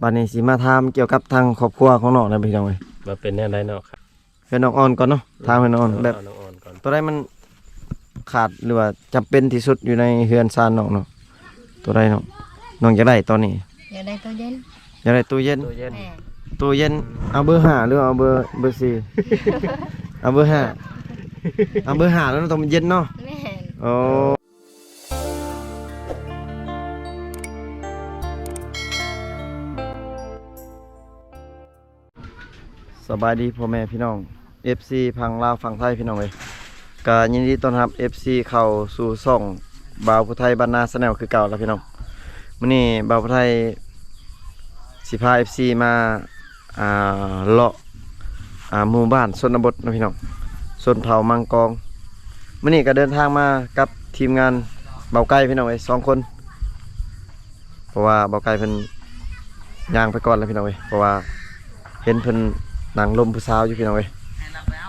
ບາດນີ້ຊິມາຖາມກ່ຽວກັບທາງຄອບຄົວຂອງນ້ອງນະພີ່ນ້ອງເອີຍ ວ່າເປັນແນວໃດເນາະ ເຮືອນນ້ອງອ່ອນກ່ອນເນາະ ເອີ ຖາມເຮືອນນ້ອງອ່ອນ ເອີ ແບບ ເອົານ້ອງອ່ອນກ່ອນ ໂຕໃດມັນຂາດ ຫຼືວ່າຈຳເປັນທີ່ສຸດຢູ່ໃນເຮືອນຊານນ້ອງເນາະ ໂຕໃດນ້ອງ ນ້ອງຢາກໄດ້ຕອນນີ້? ຢາກໄດ້ຕູ້ເຢັນ ຢາກໄດ້ຕູ້ເຢັນ ຕູ້ເຢັນ ແມ່ນ ຕູ້ເຢັນ ເອົາເບີຫ້າ ຫຼືວ່າເອົາເບີ ເບີສີ່? ເອົາເບີຫ້າ ເອົາເບີຫ້າແລ້ວເນາະ ຕ້ອງເຢັນເນາະ ແມ່ນ ໂອ້. ສະບາຍດີພໍ່ແມ່ພີ່ນ້ອງ ເອັຟຊີ ຝັ່ງລາວຝັ່ງໄທພີ່ນ້ອງເອີຍ ກະຍິນດີຕ້ອນຮັບ ເອັຟຊີ ເຂົ້າສູ່ຊ່ອງບ່າວຜູ້ໄທບ້ານນາ Channel ຄືເກົ່າລະພີ່ນ້ອງ. ມື້ນີ້ບ່າວຜູ້ໄທຊິພາ ເອັຟຊີ ມາ ອ່າ ເລາະ ອ່າ ໝູ່ບ້ານຊົນນະບົດເນາະພີ່ນ້ອງ ຊົນເຜົ່າມັງກອງ. ມື້ນີ້ກະເດີນທາງມາກັບທີມງານບ່າວໄກ່ພີ່ນ້ອງເອີຍ ສອງຄົນ. ເພາະວ່າບ່າວໄກ່ເພິ່ນຍ່າງໄປກ່ອນແລ້ວພີ່ນ້ອງເອີຍ ເພາະວ່າເຫັນເພິ່ນນັ່ງລົມຜູ້ສາວຢູ່ພີ່ນ້ອງເອີຍ.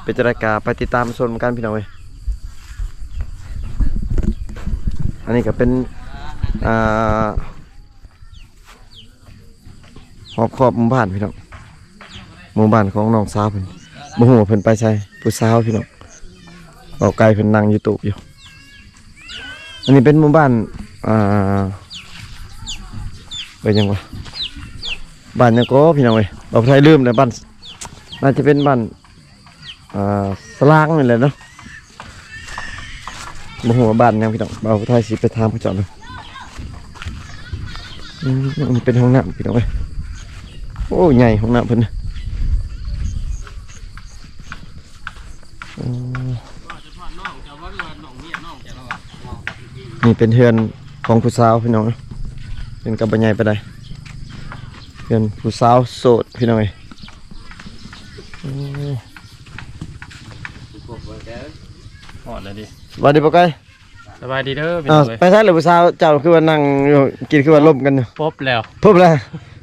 ເປັນຈັ່ງໃດກະໄປຕິດຕາມຊົມກັນພີ່ນ້ອງເອີຍ. ອັນນີ້ກະເປັນ ອ່າ ຮອບຂອບໝູ່ບ້ານພີ່ນ້ອງ ໝູ່ບ້ານຂອງນ້ອງສາວເພິ່ນ ບໍ່ຮູ້ວ່າເພິ່ນໄປໃສ ຜູ້ສາວພີ່ນ້ອງ. ເວົ້າໄກເພິ່ນນັ່ງຢູ່ຕູບຢູ່. ອັນນີ້ເປັນໝູ່ບ້ານ ອ່າ ເອີ້ນຫຍັງວະ ບ້ານຫຍັງກໍພີ່ນ້ອງເອີຍ ເວົ້າໄທລືມແລ້ວ ບ້ານ ໜ້າຈະເປັນບ້ານ ອ່າ ສະລາງນີ້ແຫຼະເນາະ. ບໍ່ຮູ້ວ່າບ້ານຫຍັງພີ່ນ້ອງ ບ່າວຜູ້ໄທຊິໄປຖາມເຂົາເຈົ້າເນາະ. ອືມ ອັນນີ້ເປັນຫ້ອງນ້ຳພີ່ນ້ອງເອີຍ ໂອ້ ໃຫຍ່ຫ້ອງນ້ຳເພິ່ນ. ໂອ້ ນີ້ເປັນເຮືອນຂອງຜູ້ສາວພີ່ນ້ອງເອີຍ ເຮືອນກະບໍ່ໃຫຍ່ປານໃດ ເຮືອນຜູ້ສາວໂສດພີ່ນ້ອງເອີຍ. ໂອ້ ຮອດແລ້ວເດ້ ສະບາຍດີບ່າວໄກ່. ສະບາຍດີເດີພີ່ນ້ອງເອີຍ. ໄປໃສລະຜູ້ສາວເຈົ້າ ຄືວ່ານັ່ງຢູ່ ກິນ ຄືວ່າລົມກັນຢູ່? ພົບແລ້ວ ພົບແລ້ວ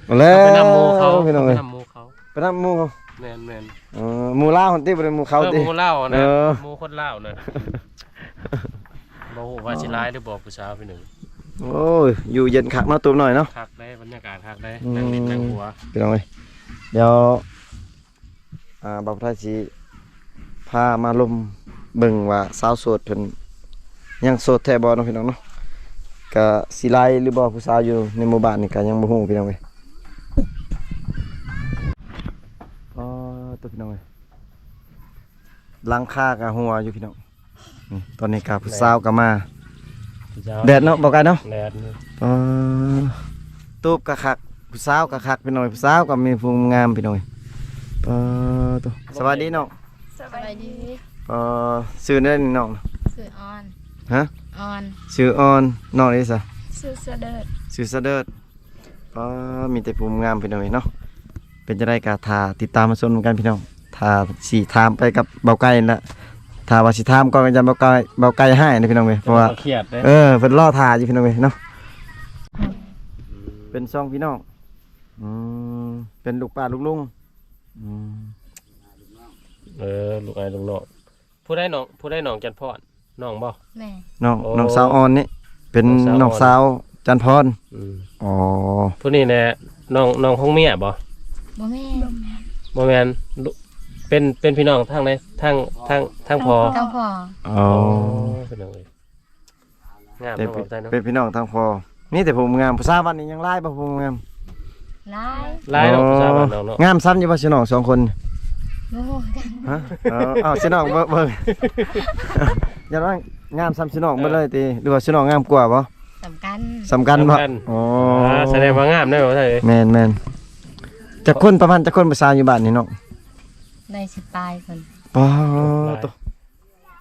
ເອົາແລ້ວ ເອົາໄປນຳໝູ່ເຂົາ ພີ່ນ້ອງເອີຍ ໄປນຳໝູ່ເຂົາ ໄປນຳໝູ່ເຂົາ. ແມ່ນໆ ເອີ ໝູ່ລາວຫັ້ນຕິ ບໍ່ໄດ້ໝູ່ເຂົາຕິ ເອີ ໝູ່ລາວນະ ເອີ ໝູ່ຄົນລາວນະ. ບໍ່ຮູ້ວ່າຊິຫຼາຍຫຼືບໍ່ຜູ້ສາວພີ່ນ້ອງ. ໂອ້ຍ ຢູ່ເຢັນຄັກເນາະ ຕູບນ້ອຍເນາະ. ຄັກເດ້ ບັນຍາກາດຄັກເດ້ ອືມ ນັ່ງຫຼິ້ນນັ່ງຫົວ ພີ່ນ້ອງເອີຍ. ດຽວ ອ່າ ບ່າວໄທຊິພາມາລົມເບິ່ງວ່າສາວໂສດເພິ່ນຍັງໂສດແທ້ບໍ່ເນາະ ພີ່ນ້ອງເນາະ. ກະຊິຫຼາຍຫຼືບໍ່ຜູ້ສາວຢູ່ໃນໝູ່ບ້ານນີ້ກະຍັງບໍ່ຮູ້ພີ່ນ້ອງເອີຍ. ອໍ ໂຕ ພີ່ນ້ອງເອີຍ ຫຼັງຄາກະຮົ່ວຢູ່ພີ່ນ້ອງ. ນີ້ ຕອນນີ້ກະຜູ້ສາວກະມາ ຜູ້ສາວ ແດດເນາະ ບໍ່ໄກເນາະ ແດດນີ້. ອໍ ຕູບກະຄັກ ຜູ້ສາວກະຄັກພີ່ນ້ອງ ຜູ້ສາວກະມີຜູ້ງາມພີ່ນ້ອງ. ອໍ ໂຕ ສະບາຍດີນ້ອງ. ສະບາຍດີ. ອໍ ຊື່ແນວໃດນ້ອງ? ຊື່ອອນ. ຮະ? ອອນ. ຊື່ອອນ. ນ້ອງເດຊະ? ຊື່ສະເດີດ. ຊື່ສະເດີດ. ອໍ ມີແຕ່ຜູ້ງາມພີ່ນ້ອງເອີຍເນາະ. ເປັນຈັ່ງໃດກະຖ້າຕິດຕາມມາຊົມນຳກັນພີ່ນ້ອງ ຖ້າຊິຖາມໄປກັບບ່າວໄກ່ນະ ຖ້າວ່າຊິຖາມກ່ອນກໍຢ້ານບ່າວໄກ່ ບ່າວໄກ່ຮ້າຍນະພີ່ນ້ອງເອີຍ ເພາະວ່າ ເອີ ເພິ່ນລໍຖ້າຢູ່ພີ່ນ້ອງເອີຍເນາະ. ເປັນສອງພີ່ນ້ອງ. ອືມ ເປັນລູກປ້າລູກລຸງ. ອືມ ເອີ ລູກອ້າຍລູກນ້ອງ. ຜູ້ໃດນ້ອງ ຜູ້ໃດນ້ອງຈັນພອນ? ນ້ອງບໍ່? ແມ່ນ. ນ້ອງ ໂອ້ ນ້ອງສາວອ່ອນນີ້ ເປັນນ້ອງສາວອ່ອນ ນ້ອງສາວຈັນພອນ. ອືມ ອໍ ຜູ້ນີ້ແຫຼະ ນ້ອງ ນ້ອງຂອງເມຍບໍ່? ບໍ່ແມ່ນ. ບໍ່ແມ່ນ. ເປັນ ເປັນພີ່ນ້ອງທາງໃດ? ທາງ ທາງ ທາງພໍ່? ທາງພໍ່. ອໍ ອໍ ພີ່ນ້ອງເອີຍ ງາມເນາະ ເປັນພີ່ນ້ອງທາງພໍ່. ມີແຕ່ຜູ້ງາມ. ຜູ້ສາວບ້ານນີ້ຍັງຫຼາຍບໍ່ ຜູ້ງາມ? ຫຼາຍ. ຫຼາຍເນາະ ຜູ້ສາວບ້ານນ້ອງເນາະ. ງາມສ່ຳຢູ່ບໍ່ ຊິນ້ອງສອງຄົນ? ບໍ່ຮູ້ຄືກັນ. ຮະ? ເອີ ເອົາ ຊິນ້ອງເບິ່ງ ເບິ່ງ ຢ້ານວ່າງາມສ່ຳຊິນ້ອງເບິດເລີຍຕິ ຫຼືວ່າຊິນ້ອງງາມກວ່າບໍ່? ສ່ຳກັນ. ສ່ຳກັນບໍ່? ອໍ ສະແດງວ່າງາມເດີ. ແມ່ນໆ. ຈັກຄົນ ປະມານຈັກຄົນຜູ້ສາວຢູ່ບ້ານນີ້ນ້ອງ? ໄດ້ສິບປາຍຄົນ. ປາໂຕ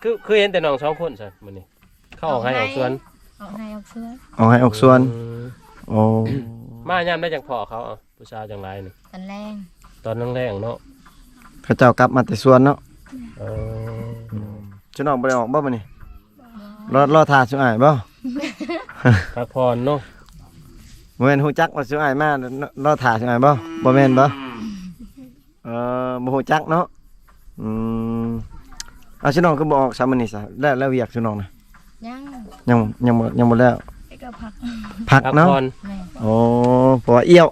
ຄື ຄືເຫັນແຕ່ນ້ອງສອງຄົນຊັ້ນມື້ນີ້ ເຂົາອອກໄຮ່ອອກສວນ. ອອກໄຮ່ອອກສວນ. ອອກໄຮ່ອອກສວນ. ອືມ ໂອ້ ມາຍາມໃດຈັ່ງພໍ້ເຂົາ? ເອົາ ຜູ້ສາວຈັ່ງຫຼາຍນີ້ ຕອນແລງ. ຕອນແລງໆເນາະ ເຂົາເຈົ້າກັບມາແຕ່ສວນເນາະ. ເອີ ອືມ ຊຸນ້ອງບໍ່ໄດ້ອອກບໍ່ມື້ນີ້? ລໍ ລໍຖ້າຊຸອ້າຍບໍ່? ພັກຜ່ອນເນາະ. ບໍ່ແມ່ນຮູ້ຈັກວ່າຊຸອ້າຍມາ ລໍຖ້າຊຸອ້າຍບໍ່? ບໍ່ແມ່ນບໍ່? ເອີ ບໍ່ຮູ້ຈັກເນາະ. ອືມ ເອົາ ຊຸນ້ອງຄືບໍ່ອອກຊະມື້ນີ້ຊະ? ແລ້ວ ແລ້ວວຽກຊຸນ້ອງນະ? ຍັງ ຍັງ ຍັງບໍ່ ຍັງບໍ່ແລ້ວ. ໄປກໍພັກ ພັກເນາະ. ພັກຜ່ອນ. ແມ່ນ. ໂອ້ ເພາະວ່າອຽວ.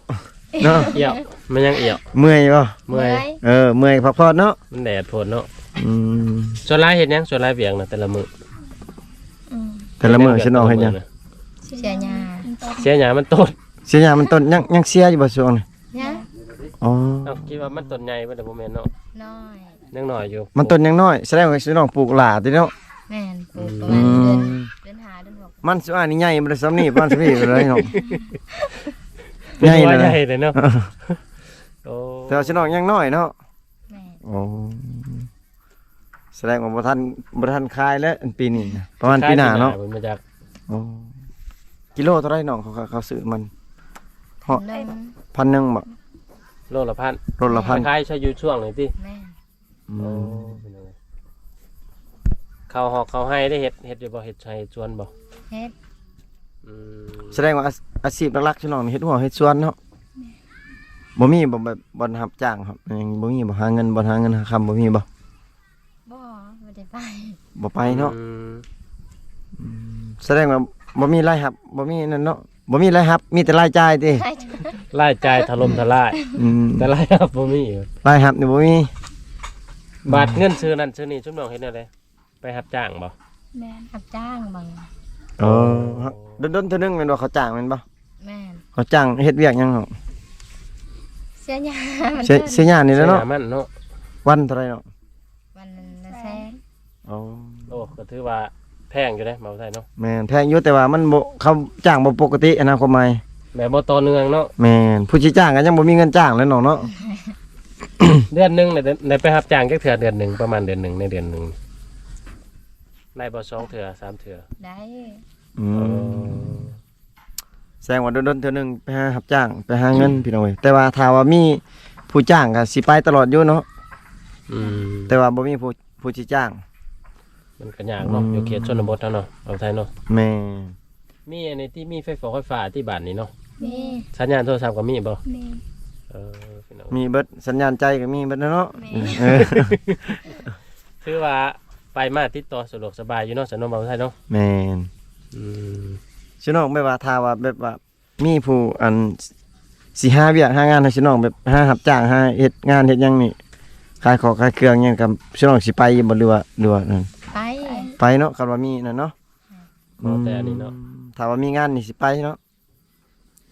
ເນາະ ອຽວ ມັນຍັງອຽວ ເມື່ອຍບໍ່? ເມື່ອຍ ເມື່ອຍ ເອີ ເມື່ອຍພັກຜ່ອນເນາະ ມັນແດດໂພດເນາະ ອືມ ສ່ວນຫຼາຍເຮັດຫຍັງ? ສ່ວນຫຼາຍວຽກນະ ແຕ່ລະມື້ ອືມ ແຕ່ລະມື້ ແຕ່ລະມື້ ຊິນ້ອງເຮັດຫຍັງ? ເສຍຫຍ້າ ເສຍຫຍ້າມັນຕົ້ນ ເສຍຫຍ້າມັນຕົ້ນ ຍັງ ຍັງເສຍຢູ່ບໍ່ຊ່ວງນີ້? ຍັງ ອໍ ເອົ້າ ຄິດວ່າມັນຕົ້ນໃຫຍ່ເບິດແລ້ວ ບໍ່ແມ່ນເນາະ ນ້ອຍ ຍັງນ້ອຍຢູ່ ມັນຕົ້ນຍັງນ້ອຍ ສະແດງວ່າຊິນ້ອງປູກຫຼ້າຕິເນາະ ແມ່ນ ປູກປະມານເດືອນ ອືມ ເດືອນຫ້າເດືອນຫົກ ມັນສຸອານີ້ໃຫຍ່ບໍ່ໄດ້ສ່ຳນີ້ ປານສະພີເລີຍເນາະ ໃຫຍ່ເລີຍ ໃຫຍ່ເລີຍເນາະ ໂອ້ ແຕ່ວ່າຊິນ້ອງຍັງນ້ອຍເນາະ ແມ່ນ ໂອ້ ສະແດງວ່າບໍ່ທັນ ບໍ່ທັນຂາຍແລ້ວ ອັນປີນີ້ນະ ປະມານປີໜ້າເນາະ ຂາຍປີໜ້າເພິ່ນມາຈາກ ໂອ້ ກິໂລເທົ່າໃດນ້ອງ ເຂົາ ເຂົາຊື້ມັນ ເຮົາ ພັນໜຶ່ງ ພັນໜຶ່ງບໍ່? ໂລລະພັນ ໂລລະພັນ ຂາຍໃສ່ຢູ່ຊ່ວງນີ້ຕິ ແມ່ນ ອືມ ໂອ້ ເຂົ້າຮອກເຂົ້າໄຮ່ໄດ້ເຮັດ ເຮັດຢູ່ບໍ່? ເຮັດໄຮ່ເຮັດສວນບໍ່? ເຮັດ ອືມ ສະແດງວ່າອາ ອາຊີບຫຼັກໆ ຂອງນ້ອງນີ້ເຮັດຮົ້ວເຮັດສວນເນາະ ແມ່ນ ບໍ່ມີບໍ່ ແບບ ບ່ອນຮັບຈ້າງຫຍັງ ບໍ່ມີບໍ່? ຫາເງິນ ບ່ອນຫາເງິນຫາຄຳ ບໍ່ມີບໍ່? ບໍ່ ບໍ່ໄດ້ໄປ ບໍ່ໄປເນາະ ອືມ ອືມ ສະແດງວ່າບໍ່ມີລາຍຮັບ ບໍ່ມີນັ້ນເນາະ ບໍ່ມີລາຍຮັບ ມີແຕ່ລາຍຈ່າຍຕິ? ລາຍຈ່າຍ ລາຍຈ່າຍຖະຫຼົ່ມທະລາຍ ອືມ ແຕ່ລາຍຮັບບໍ່ມີ ລາຍຮັບນີ້ບໍ່ມີ ບາດເງິນຊື້ນັ້ນຊື້ນີ້ ຊຸມນ້ອງເຮັດແນວໃດ? ໄປຮັບຈ້າງບໍ່? ແມ່ນ ຮັບຈ້າງບາງ ເອີ ດົນໆ ເທື່ອໜຶ່ງແມ່ນບໍ່? ເຂົາຈ້າງແມ່ນບໍ່? ແມ່ນ ເຂົາຈ້າງເຮັດວຽກຫຍັງເນາະ? ເສຍຫຍ້າ ເສຍ ເສຍຫຍ້ານີ້ແຫຼະເນາະ ເສຍຫຍ້າມັນເນາະ ວັນເທົ່າໃດເນາະ? ວັນລະແສນ ອໍ ໂອ້ ກໍຖືວ່າແພງຢູ່ເດ້ ເວົ້າໄດ້ເນາະ ແມ່ນ ແພງຢູ່ ແຕ່ວ່າມັນບໍ່ ເຂົາຈ້າງບໍ່ປົກກະຕິຫັ້ນນະ ຄວາມໝາຍ ແບບບໍ່ຕໍ່ເນື່ອງເນາະ ແມ່ນ ຜູ້ຊິຈ້າງກໍຍັງບໍ່ມີເງິນຈ້າງແຫຼະນ້ອງເນາະ ເດືອນໜຶ່ງໄດ້ ໄດ້ໄປຮັບຈ້າງຈັກເທື່ອ? ເດືອນໜຶ່ງ ປະມານເດືອນໜຶ່ງ ໃນເດືອນໜຶ່ງ ໄດ້ບໍ່? ສອງເທື່ອ ສາມເທື່ອ ໄດ້ ອືມ ເອີ ສະແດງວ່າດົນໆ ເທື່ອໜຶ່ງໄປຫາຮັບຈ້າງ ໄປຫາເງິນ ອືມ ພີ່ນ້ອງເອີຍ ແຕ່ວ່າຖ້າວ່າມີຜູ້ຈ້າງກໍຊິໄປຕະຫຼອດຢູ່ເນາະ ອືມ ແຕ່ວ່າບໍ່ມີຜູ້ ຜູ້ຊິຈ້າງ ມັນກໍຍາກເນາະ ອືມ ຢູ່ເຂດຊົນນະບົດເຮົາເນາະ ເວົ້າໄທເນາະ ແມ່ນ ມີອັນນີ້ທີ່ມີໄຟຟ້າ ໄຟຟ້າທີ່ບ້ານນີ້ເນາະ ມີ ສັນຍານໂທລະສັບກໍມີບໍ່? ມີ ເອີ ພີ່ນ້ອງ ມີເບິດ ສັນຍານໃຈກໍມີເບິດເນາະ ແມ່ນ ເອີ ຖືວ່າໄປມາຕິດຕໍ່ສະດວກສະບາຍຢູ່ເນາະ ສະໜວມເວົ້າໄທເນາະ ແມ່ນ ອືມ ຊິນ້ອງ ແບບວ່າ ຖ້າວ່າ ແບບວ່າ ມີຜູ້ ອັນ ຊິຫາວຽກຫາງານໃຫ້ຊິນ້ອງ ແບບ ຫາຮັບຈ້າງ ຫາເຮັດງານເຮັດຫຍັງນີ້ ຂາຍຂອງຂາຍເຄື່ອງຫຍັງ ກັບຊິນ້ອງຊິໄປຢູ່ບໍ່ ຫຼືວ່າ ຫຼືວ່ານັ້ນ? ໄປ ໄປເນາະ ຄັນວ່າມີນັ້ນເນາະ ອືມ ແຕ່ອັນນີ້ເນາະ ຖ້າວ່າມີງານນີ້ຊິໄປເນາະ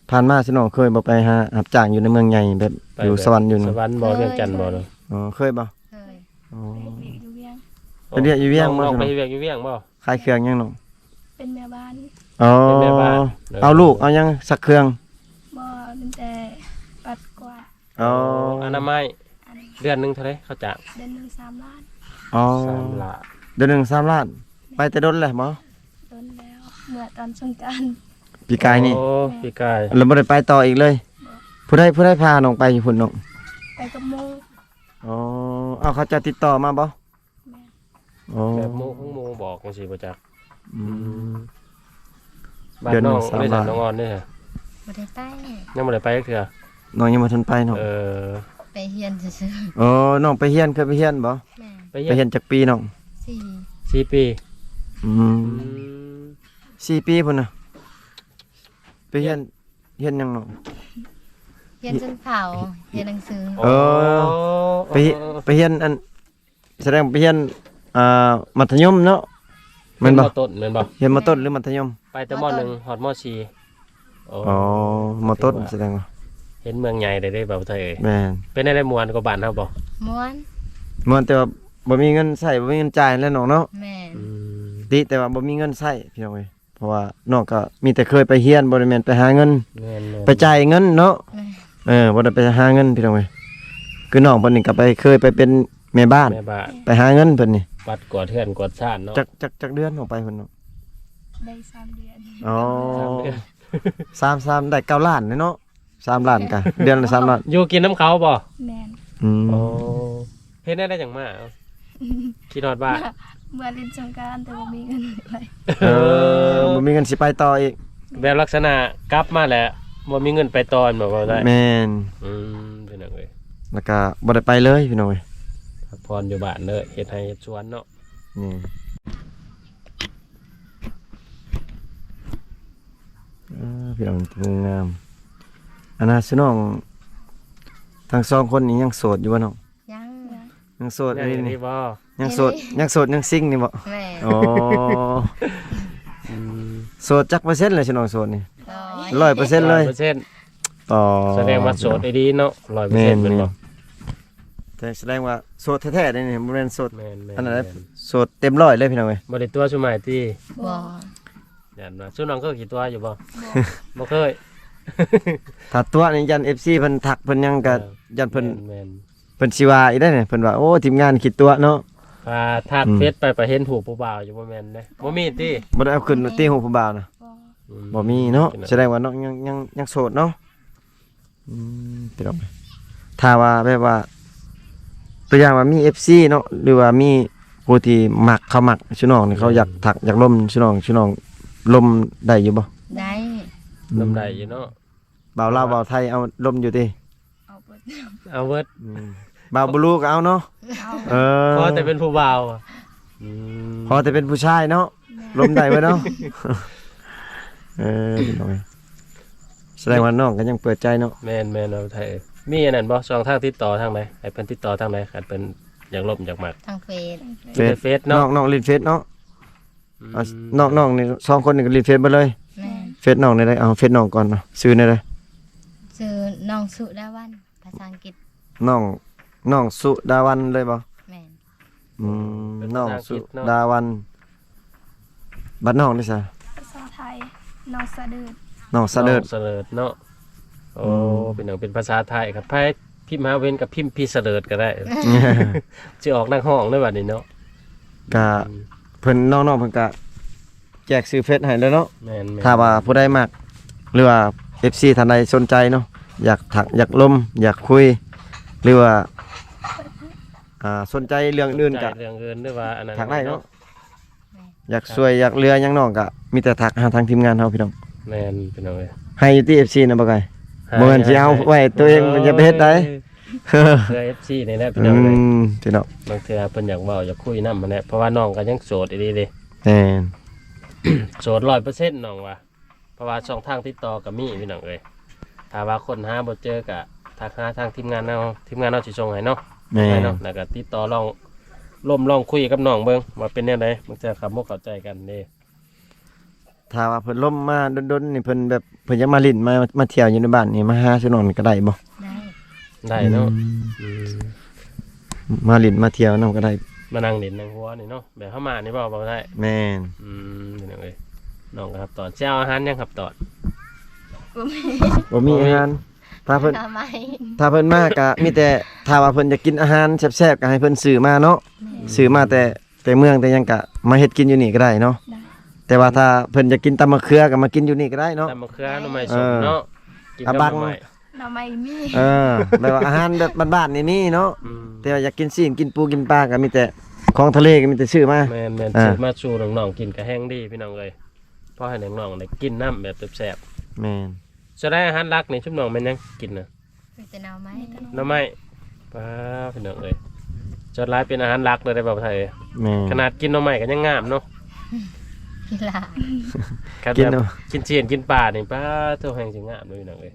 ຜ່ານມາຊິນ້ອງເຄີຍບໍ່ໄປຫາຮັບຈ້າງຢູ່ໃນເມືອງໃຫຍ່ ແບບ ໄປ ຢູ່ ແບບ ສະຫວັນຢູ່ນີ້ ສະຫວັນບໍ່ ເມືອງຈັນບໍ່ເນາະ ເຄີຍ ອໍ ເຄີຍບໍ່? ເຄີຍ ອໍ ເຮັດວຽກຢູ່ວຽງ ເຮັດວຽກຢູ່ວຽງບໍ່? ນ້ອງໄປເຮັດວຽກຢູ່ວຽງບໍ່? ຂາຍເຄື່ອງຫຍັງນ້ອງ? ເປັນແມ່ບ້ານ ອໍ ເປັນແມ່ບ້ານ ເອີ ເອົາລູກເອົາຫຍັງຊັກເຄື່ອງ? ບໍ່ ມີແຕ່ປັດກວາດ ອໍ ອໍ ອະນາໄມ ອັນ ເດືອນໜຶ່ງເທົ່າໃດເຂົາຈ້າງ? ເດືອນໜຶ່ງສາມລ້ານ ອໍ ສາມລ້ານ ເດືອນໜຶ່ງສາມລ້ານ ໄປແຕ່ດົນແລ້ວບໍ່? ດົນແລ້ວ ເມື່ອຕອນສົງການ ປີກາຍນີ້ ໂອ້ ແມ່ນ ປີກາຍ ແລ້ວບໍ່ໄດ້ໄປຕໍ່ອີກເລີຍ? ບໍ່ ຜູ້ໃດ ຜູ້ໃດພານ້ອງໄປຢູ່ພຸ້ນນ້ອງ? ໄປກັບໝູ່ ອໍ ເອົາ ເຂົາເຈົ້າຕິດຕໍ່ມາບໍ່? ແມ່ນ ອໍ ແບບໝູ່ຂອງໝູ່ບອກຈັ່ງຊີ້ບໍ່ຈັກ ອືມ ອືມ ບາດນ້ອງເດືອນໜຶ່ງສາມລ້ານ ເດ້ ນ້ອງອອນເດ້ ບໍ່ໄດ້ໄປ ຍັງບໍ່ໄດ້ໄປຈັກເທື່ອ ນ້ອງຍັງບໍ່ທັນໄປເນາະ ເອີ ໄປຮຽນຊື່ໆ ອໍ ນ້ອງໄປຮຽນ ເຄີຍໄປຮຽນບໍ່? ແມ່ນ ໄປຮຽນ ໄປຮຽນຈັກປີນ້ອງ? ສີ່ ສີ່ປີ ອືມ ອືມ ສີ່ປີພຸ້ນນະ ໄປຮຽນ ຮຽນຫຍັງນ້ອງ? ຮຽນຊົນເຜົ່າ ຮຽນໜັງສື ອໍ ອໍ ໄປ ໄປຮຽນອັນ ສະແດງໄປຮຽນ ອ່າ ມັດທະຍົມເນາະ ແມ່ນບໍ່? ຮຽນ ມ.ຕົ້ນ ແມ່ນບໍ່? ຮຽນ ມ.ຕົ້ນ ຫຼື ມັດທະຍົມ? ໄປແຕ່ ມ.ໜຶ່ງ ຮອດ ມ.ສີ່ ອໍ ອໍ ມ.ຕົ້ນ ສະແດງວ່າ ເຫັນເມືອງໃຫຍ່ໄດ້ເດ້ ບ່າວໄທເອີຍ ແມ່ນ ເປັນແນວໃດ ມ່ວນກວ່າບ້ານເຮົາບໍ່? ມ່ວນ ມ່ວນ ແຕ່ວ່າບໍ່ມີເງິນໃຊ້ ບໍ່ມີເງິນຈ່າຍແຫຼະນ້ອງເນາະ ແມ່ນ ອືມ ຕິ ແຕ່ວ່າບໍ່ມີເງິນໃຊ້ ພີ່ນ້ອງເອີຍ ເພາະວ່ານ້ອງກໍມີແຕ່ເຄີຍໄປຮຽນ ບໍ່ໄດ້ແມ່ນໄປຫາເງິນ ແມ່ນໆ ໄປຈ່າຍເງິນເນາະ ແມ່ນ ເອີ ບໍ່ໄດ້ໄປຫາເງິນ ພີ່ນ້ອງເອີຍ ຄືນ້ອງເພິ່ນນີ້ກໍໄປ ເຄີຍໄປເປັນແມ່ບ້ານ ແມ່ບ້ານ ໄປຫາເງິນເພິ່ນນີ້ ປັດກວາດເຮືອນກວາດຊານເນາະ ຈັກ ຈັກ ຈັກເດືອນນ້ອງໄປເພິ່ນເນາະ? ໄດ້ສາມເດືອນ ອໍ ສາມເດືອນ ສາມ ສາມ ໄດ້ເກົ້າລ້ານເນາະ ສາມລ້ານກະ ເດືອນລະສາມລ້ານ ຢູ່ກິນນຳເຂົາບໍ່? ແມ່ນ ອືມ ໂອ້ ເຮັດແນວໃດຈັ່ງມາ? ຄິດຮອດບ້ານ ເມື່ອຫຼິ້ນສົງການ ແຕ່ບໍ່ມີເງິນໄປ ເອີ ບໍ່ມີເງິນຊິໄປຕໍ່ອີກ ແບບລັກສະນະກັບມາແລ້ວບໍ່ມີເງິນໄປຕໍ່ ແມ່ນບໍ່? ເວົ້າໄດ້ ແມ່ນ ອືມ ພີ່ນ້ອງເອີຍ ແລ້ວກະບໍ່ໄດ້ໄປເລີຍ ພີ່ນ້ອງເອີຍ ພັກຜ່ອນຢູ່ບ້ານເດີ ເຮັດໄຮ່ເຮັດສວນເນາະ ນີ້ ເອີ ພີ່ນ້ອງ ງາມ ອັນນ່າ ຊື່ນ້ອງ ທັງສອງຄົນນີ້ຍັງໂສດຢູ່ບໍ່ນ້ອງ? ຍັງ ຍັງໂສດ ຍັງອີ່ຫຼີນີ້ບໍ່? ຍັງໂສດ ຍັງໂສດຍັງຊິງນີ້ບໍ່? ແມ່ນ. ອໍ ອືມ ໂສດຈັກເປີເຊັນແລ້ວ ຊິນ້ອງໂສດນີ້? ຮ້ອຍ ຮ້ອຍເປີເຊັນເລີຍ. ອໍ ສະແດງວ່າໂສດອີ່ຫຼີເນາະ ຮ້ອຍເປີເຊັນ ແມ່ນບໍ່? ແຕ່ສະແດງວ່າໂສດແທ້ໆເດ້ນີ້ ບໍ່ແມ່ນໂສດ ແມ່ນໆ ອັນນັ້ນ ໂສດເຕັມຮ້ອຍເລີຍພີ່ນ້ອງເອີຍ. ບໍ່ໄດ້ຕົວະຊຸມອ້າຍຕິ? ບໍ່. ຢ້ານວ່າຊຸມນ້ອງເຄີຍຂີ້ຕົວະຢູ່ບໍ່? ບໍ່ ບໍ່ເຄີຍ. ຖ້າຕົວະນີ້ຢ້ານເອັຟຊີເພິ່ນທັກເພິ່ນຫຍັງກະ ເອີ ຢ້ານເພິ່ນ ແມ່ນໆ ເພິ່ນຊິວ່າອີກໄດ໋ນີ້ ເພິ່ນວ່າ ໂອ້ ທີມງານຂີ້ຕົວະເນາະ. ຖ້າທັກ ອືມ ເຟສໄປ ໄປເຫັນຮູບຜູ້ບ່າວຢູ່ບໍ່ແມ່ນເດ້? ບໍ່ມີຕິ? ບໍ່ໄດ້ເອົາຂຶ້ນຕິ ຮູບຜູ້ບ່າວນະ? ບໍ່. ອືມ ບໍ່ມີເນາະ ພີ່ນ້ອງ ສະແດງວ່ານ້ອງຍັງ ຍັງ ຍັງໂສດເນາະ. ອືມ ພີ່ນ້ອງ ຖ້າວ່າແບບວ່າ ຕົວຢ່າງວ່າມີເອັຟຊີເນາະ ຫຼືວ່າມີຜູ້ທີ່ມັກ ເຂົາມັກຊຸນ້ອງນີ້ ເຂົາຢາກ ອືມ ທັກ ຢາກລົມຊຸນ້ອງ ຊຸນ້ອງລົມໄດ້ຢູ່ບໍ່? ໄດ້ ອືມ ລົມໄດ້ຢູ່ເນາະ. ບ່າວລາວ ບ່າວໄທເອົາລົມຢູ່ຕິ? ເອົາເບິດ ເອົາເບິດ. ອືມ ບ່າວບລູກໍເອົາເນາະ? ເອົາ. ເອີ ຂໍແຕ່ເປັນຜູ້ບ່າວ. ອືມ ຂໍແຕ່ເປັນຜູ້ຊາຍເນາະ? ແມ່ນ. ລົມໄດ້ເບິດເນາະ? ເອີ ພີ່ນ້ອງເອີຍ ສະແດງວ່ານ້ອງກໍຍັງເປີດໃຈເນາະ. ແມ່ນໆ ເອົາໄທ. ມີອັນນັ້ນບໍ່ ຊ່ອງທາງຕິດຕໍ່ທາງໃດ? ໃຫ້ເພິ່ນຕິດຕໍ່ທາງໃດ ຄັນເພິ່ນຢາກລົມຢາກມັກ? ທາງເຟສ. ເຟສ ເຟສເນາະ? ນ້ອງ ນ້ອງຫຼິ້ນເຟສເນາະ? ອືມ ອາ ນ້ອງ ນ້ອງນີ້ສອງຄົນນີ້ກໍຫຼິ້ນເຟສເບິດເລີຍ? ແມ່ນ. ເຟສນ້ອງແນວໃດ? ເອົາເຟສນ້ອງກ່ອນເນາະ ຊື່ແນວໃດ? ຊື່ນ້ອງສຸດາວັນ ພາສາອັງກິດ. ນ້ອງ ນ້ອງສຸດາວັນເລີຍບໍ່? ແມ່ນ. ອືມ ເປັນພາສາອັງກິດເນາະ ນ້ອງສຸດາວັນ. ບັດນ້ອງເດຊະ? ພາສາໄທ ນ້ອງສະເດີດ. ນ້ອງສະເດີດ ນ້ອງສະເດີດເນາະ. ໂອ້ ອືມ ພີ່ນ້ອງ ເປັນພາສາໄທ ຄັນໃຜພິມຫາເວັນກໍພິມພີ່ສະເດີດກໍໄດ້ ຊິອອກນັກຮ້ອງເລີຍບັດນີ້ເນາະ. ກະ ອືມ ເພິ່ນ ນ້ອງໆ ເພິ່ນກະ ແຈກຊື່ເຟສໃຫ້ແລ້ວເນາະ. ແມ່ນໆ ຖ້າວ່າຜູ້ໃດມັກ ຫຼືວ່າເອັຟຊີທ່ານໃດສົນໃຈເນາະ ຢາກທັກ ຢາກລົມ ຢາກຄຸຍ ຫຼືວ່າ ອ່າ ສົນໃຈເລື່ອງອື່ນກະ ສົນໃຈເລື່ອງອື່ນ ຫຼືວ່າອັນນັ້ນ ທັກໄດ້ເນາະ. ແມ່ນ. ຢາກຊ່ວຍຢາກເຫຼືອຫຍັງນ້ອງກະມີແຕ່ທັກຫາທາງທີມງານເຮົາ ພີ່ນ້ອງ. ແມ່ນ ພີ່ນ້ອງເອີຍ. ໃຫ້ຢູ່ຕິ ເອັຟຊີນະ ບໍ່ໄກ? ໃຫ້ ບໍ່ແມ່ນຊິເອົາໄວ້ຕົວເອງ ເອີ ຢ່າໄປເຮັດໄດ໋. ເພື່ອເອັຟຊີນີ້ແຫຼະ ພີ່ນ້ອງເອີຍ. ອືມ ພີ່ນ້ອງ ບາງເທື່ອເພິ່ນຢາກເວົ້າຢາກຄຸຍນຳຫັ້ນແຫຼະ ເພາະວ່ານ້ອງກໍຍັງໂສດອີ່ຫຼີເດ້. ແມ່ນ. ໂສດຮ້ອຍເປີເຊັນ ນ້ອງວ່າ ເພາະວ່າຊ່ອງທາງຕິດຕໍ່ກໍມີ ພີ່ນ້ອງເອີຍ. ຖ້າວ່າຄົ້ນຫາບໍ່ເຈີກໍທັກຫາທາງທີມງານເຮົາ ທີມງານເຮົາຊິສົ່ງໃຫ້ເນາະ. ແມ່ນ. ເນາະ ແລ້ວກໍຕິດຕໍ່ລອງລົມລອງຄຸຍກັບນ້ອງເບິ່ງວ່າເປັນແນວໃດ ບາງເທື່ອເຂົ້າອົກເຂົ້າໃຈກັນເດ້. ຖ້າວ່າເພິ່ນລົມມາດົນໆນີ້ ເພິ່ນແບບ ເພິ່ນຢາກມາຫຼິ້ນ ມາ ມາທ່ຽວຢູ່ໃນບ້ານນີ້ ມາຫາຊະນ້ອງນີ້ກໍໄດ້ບໍ່? ໄດ້ ໄດ້ເນາະ. ອືມ ອືມ ມາຫຼິ້ນມາທ່ຽວນຳກໍໄດ້ ມານັ່ງຫຼິ້ນນັ່ງຫົວນີ້ເນາະ ແບບເຮົາມານີ້ບໍ່ ບໍ່ໄດ້. ແມ່ນ. ອືມ ພີ່ນ້ອງເອີຍ ນ້ອງກໍຮັບຕອນ ຊິເອົາອາຫານຫຍັງຮັບຕອນ? ບໍ່ມີ ບໍ່ມີອາຫານ. ຖ້າເພິ່ນ ໜໍ່ໄມ້ ຖ້າເພິ່ນມາກໍມີແຕ່ ຖ້າວ່າເພິ່ນຢາກກິນອາຫານແຊບໆ ກໍໃຫ້ເພິ່ນຊື້ມາເນາະ. ແມ່ນ. ຊື້ມາແຕ່ ແຕ່ເມືອງແຕ່ຫຍັງກະມາເຮັດກິນຢູ່ນີ້ກໍໄດ້ເນາະ. ໄດ້. ແຕ່ວ່າຖ້າເພິ່ນຢາກກິນຕຳໝາກເຂືອກໍມາກິນຢູ່ນີ້ກໍໄດ້ເນາະ. ຕຳໝາກເຂືອ ໜໍ່ໄມ້ສົ້ມເນາະ. ເອີ ກິນກັບໜໍ່ໄມ້ ໜໍ່ໄມ້ມີ. ເອີ ແບບວ່າອາຫານແບບບ້ານໆນີ້ມີເນາະ. ອືມ ແຕ່ວ່າຢາກກິນຊີ້ນກິນປູກິນປາກໍມີແຕ່ຂອງທະເລກໍມີແຕ່ຊື້ມາ. ແມ່ນໆ. ອ່າ ຊື້ມາສູ່ນ້ອງໆກິນກໍແຮງດີ ພີ່ນ້ອງເອີຍ ພໍໃຫ້ນ້ອງໆໄດ້ກິນນຳແບບແຊບໆ. ແມ່ນ. ສ່ວນໃດອາຫານຫຼັກນີ້ຊຸມນ້ອງແມ່ນຫຍັງກິນນະ? ມີແຕ່ໜໍ່ໄມ້ ໜໍ່ໄມ້. ປ້າ ພີ່ນ້ອງເອີຍ ສ່ວນຫຼາຍເປັນອາຫານຫຼັກເລີຍໄດ໋ ບ່າວໄທເອີຍ. ແມ່ນ. ຂະໜາດກິນໜໍ່ໄມ້ກໍຍັງງາມເນາະ. ກິນລະ ຄັນ ກິນ ແບບ ເນາະ ກິນຊີ້ນກິນປານີ້ ປ້າໂທ້ ແຮງຊິງາມເລີຍ ພີ່ນ້ອງເອີຍ.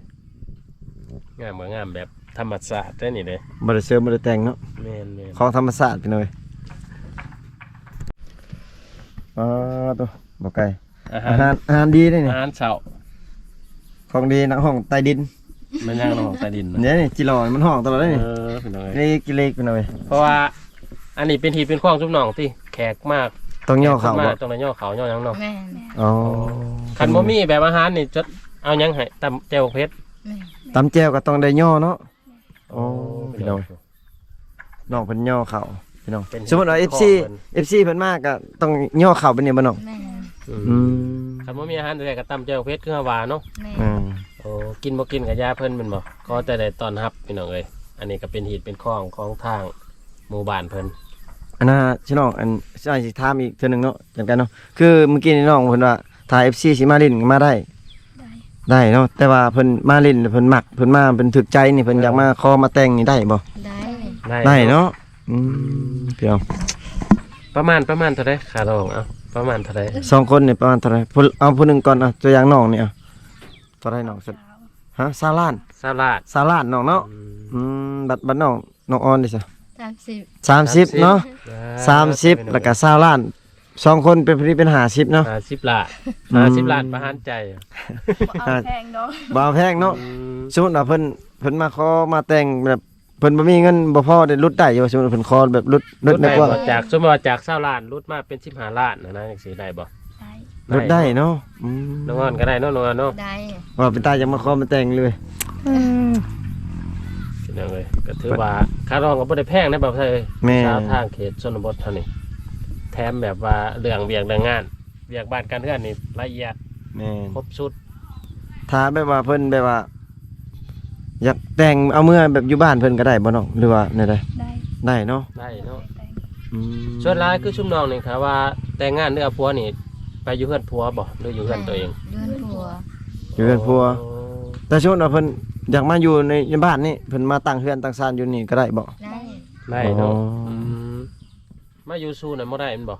ງາມກໍງາມແບບທຳມະຊາດເດ້ນີ້ເດ້ ບໍ່ໄດ້ເສີມບໍ່ໄດ້ແຕ່ງເນາະ. ແມ່ນໆ. ຂອງທຳມະຊາດ ພີ່ນ້ອງເອີຍ. ປ້າໂທ້ ບໍ່ໄກ. ອາຫານ ອາຫານ ອາຫານດີເດ້ນີ້ ອາຫານເຊົ້າ ຂອງດີ ນັກຮ້ອງໃຕ້ດິນ. ແມ່ນຫຍັງ ນັກຮ້ອງໃຕ້ດິນນະ? ເດ້ນີ້ ຈິຫຼໍ່ມັນຮ້ອງຕະຫຼອດເດ້ນີ້. ເອີ ພີ່ນ້ອງເອີຍ ເລກກິເລກ ພີ່ນ້ອງເອີຍ. ເພາະວ່າອັນນີ້ເປັນຮີດເປັນຄອງຊຸມນ້ອງຕິ ແຂກມາ ຕ້ອງຍໍເຂົ້າບໍ່? ຕ້ອງໄດ້ຍໍເຂົ້າຍໍຫຍັງເນາະ. ແມ່ນ. ອໍ ຄັນບໍ່ມີແບບອາຫານນີ້ ຈະເອົາຫຍັງໃຫ້? ຕຳແຈ່ວເຜັດ. ແມ່ນ. ຕຳແຈ່ວກໍຕ້ອງໄດ້ຍໍເນາະ. ໂອ້ ໂອ້ ພີ່ນ້ອງ ພີ່ນ້ອງ ນ້ອງເພິ່ນຍໍເຂົ້າ ພີ່ນ້ອງ. ເປັນ ສົມມຸດວ່າ ເອັຟຊີ ຂອງເພິ່ນ ເອັຟຊີເພິ່ນມາກໍຕ້ອງຍໍເຂົ້າໄປນີ້ບໍ່ນ້ອງ? ແມ່ນ. ອືມ ອືມ ຄັນບໍ່ມີອາຫານແທ້ໆກໍຕຳແຈ່ວເຜັດຄືເຮົາວ່າເນາະ. ແມ່ນ. ອືມ ໂອ້ ກິນບໍ່ກິນກໍຢ່າເພິ່ນແມ່ນບໍ່? ຂໍແຕ່ໄດ້ຕ້ອນຮັບ ພີ່ນ້ອງເອີຍ. ອັນນີ້ກໍເປັນຮີດເປັນຄອງຂອງທາງໝູ່ບ້ານເພິ່ນ. ອັນນ່າ ພີ່ນ້ອງ ອັນ ອ້າຍຊິຖາມອີກເທື່ອໜຶ່ງເນາະ ຈັ່ງໃດເນາະ ຄືມື້ກີ້ນີ້ນ້ອງເພິ່ນວ່າ ຖ້າເອັຟຊີຊິມາຫຼິ້ນກໍມາໄດ້. ໄດ້ ໄດ້ເນາະ ແຕ່ວ່າເພິ່ນມາຫຼິ້ນ ເພິ່ນມັກ ເພິ່ນມາ ເພິ່ນຖືກໃຈນີ້ ເພິ່ນ ເອີ ຢາກມາຂໍມາແຕ່ງນີ້ໄດ້ບໍ່? ໄດ້. ໄດ້ ໄດ້ເນາະ. ອືມ ອືມ ພີ່ນ້ອງ ປະມານ ປະມານເທົ່າໃດຄ່າດອງ? ເອົາ ປະມານເທົ່າໃດ? ສອງຄົນນີ້ປະມານເທົ່າໃດ? ຜູ້ ເອົາຜູ້ໜຶ່ງກ່ອນ ເອົາຕົວຢ່າງນ້ອງນີ້ ເອົາ ເທົ່າໃດນ້ອງ? ຊາວ ຮະ? ຊາວລ້ານ. ຊາວລ້ານ ຊາວລ້ານນ້ອງເນາະ. ອືມ ອືມ ບັດ ບັດນ້ອງ ນ້ອງອອນເດຊະ? ສາມສິບ ສາມສິບເນາະ ອ່າ ສາມສິບ ແລ້ວກໍຊາວລ້ານ ສອງຄົນເປັນ ພໍດີເປັນຫ້າສິບເນາະ ຫ້າສິບລ້ານ ອືມ ຫ້າສິບລ້ານປະຫານໃຈ ບໍ່ເອົາແພງດອກ ບໍ່ເອົາແພງເນາະ ອືມ ສົມມຸດວ່າເພິ່ນ ເພິ່ນມາຂໍມາແຕ່ງແບບ ເພິ່ນບໍ່ມີເງິນບໍ່ພໍໄດ້ຫຼຸດໄດ້ຢູ່ ສົມມຸດເພິ່ນຂໍແບບຫຼຸດ ຫຼຸດແດ່ກວ່າ ຈາກ ສົມມຸດວ່າຈາກຊາວລ້ານຫຼຸດມາເປັນສິບຫ້າລ້ານຫັ້ນນະ ຈັ່ງຊີ້ໄດ້ບໍ່? ໄດ້ ຫຼຸດໄດ້ເນາະ ອືມ ນ້ອງອອນກໍໄດ້ເນາະ ນ້ອງອອນເນາະ ໄດ້ ວ່າເປັນຕາຢາກມາຂໍມາແຕ່ງເລີຍ ອືມ ພີ່ນ້ອງເອີຍ ກໍຖືວ່າຄ່າດອງກໍບໍ່ໄດ້ແພງນະ ບ່າວໄຊ ແມ່ນ ສາວທາງເຂດຊົນນະບົດເຮົານີ້ ແຖມແບບວ່າເລື່ອງວຽກເລື່ອງງານ ວຽກບ້ານການເຮືອນນີ້ລະອຽດ ແມ່ນ ຄົບຊຸດ ຖ້າແບບວ່າເພິ່ນແບບວ່າ ຢາກແຕ່ງເອົາເມືອແບບຢູ່ບ້ານເພິ່ນກໍໄດ້ບໍ່ນ້ອງ ຫຼືວ່າແນວໃດ? ໄດ້ ໄດ້ເນາະ ໄດ້ເນາະ ອືມ ສ່ວນຫຼາຍຄືຊຸມນ້ອງນີ້ ຖ້າວ່າແຕ່ງງານ ຫຼືເອົາຜົວນີ້ ໄປຢູ່ເຮືອນຜົວບໍ່ ຫຼືຢູ່ເຮືອນຕົວເອງ? ຢູ່ເຮືອນຜົວ ຢູ່ເຮືອນຜົວ ໂອ້ ແຕ່ສົມມຸດວ່າເພິ່ນຢາກມາຢູ່ໃນ ໃນບ້ານນີ້ ເພິ່ນມາຕັ້ງເຮືອນຕັ້ງຊານຢູ່ນີ້ກໍໄດ້ບໍ່? ໄດ້ ໄດ້ເນາະ ອໍ ອືມ ມາຢູ່ຊູ່ນັ້ນບໍ່ໄດ້ແມ່ນບໍ່?